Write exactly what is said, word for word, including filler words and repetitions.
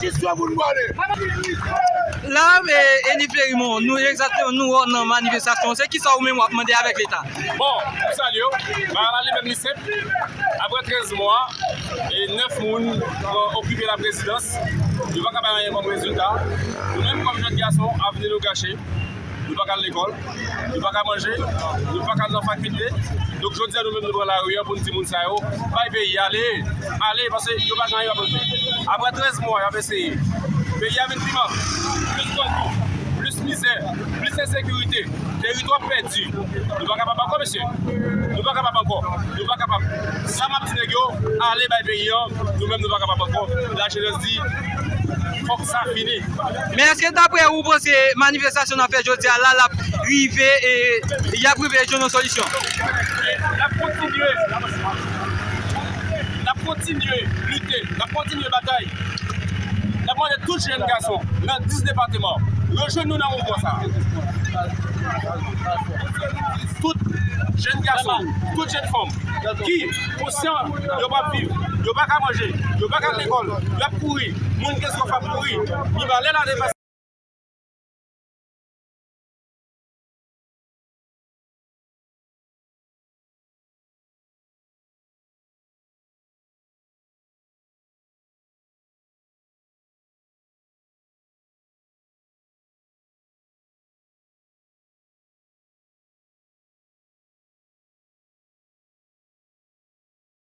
Jis yo pou n pale. La, e, Eni Flerimon, nou egzakteman, nou wè w nan manifestasyon. Se kisa ou menm w ap mande avèk Leta? Bon, m salye w. Bagay la li menm li senp. Apre trèz mwa, e nèf moun pran, okipe laprezidans, yo pa ka bay anyen kòm rezilta. Nou menm kòm jèn gason, avni nou gache. Nou pa ka al lekòl, nou pa ka manje, nou pa ka al nan fakilte. Donk, jodi a, nou menm, nou pran lari a pou n di moun sa yo, bay peyi a, ale, ale, paske yo pa gen anyen y ap regle. Apre trèz mwa, y ap eseye. Peyi a vin pi mal. Plis grangou, plis mizè, plis ensekirite, teritwa pèdi. Nou pa kapab ankò, mesye. Nou pa kapab ankò. Nou pa kapab. Sa m ap di nèg yo, ale bay peyi an, nou menm nou pa kapab ankò. Lajenès di, fòk sa fini. Men èske daprè ou, ou panse manifestasyon n ap fè jodi a la, l ap rive, e y ap rive jwenn yon solisyon? E n ap kontinye, n ap kontinye lite, n ap kontinye batay. N ap mande tout jèn gason nan dis depatman, rejwenn nou nan mouvman sa a. Tout jèn gason, tout jèn fanm ki konsyan yo p ap viv, yo pa ka manje, yo pa ka al lekòl, y ap kouri, moun gen swaf ap kouri, pi malè la depase.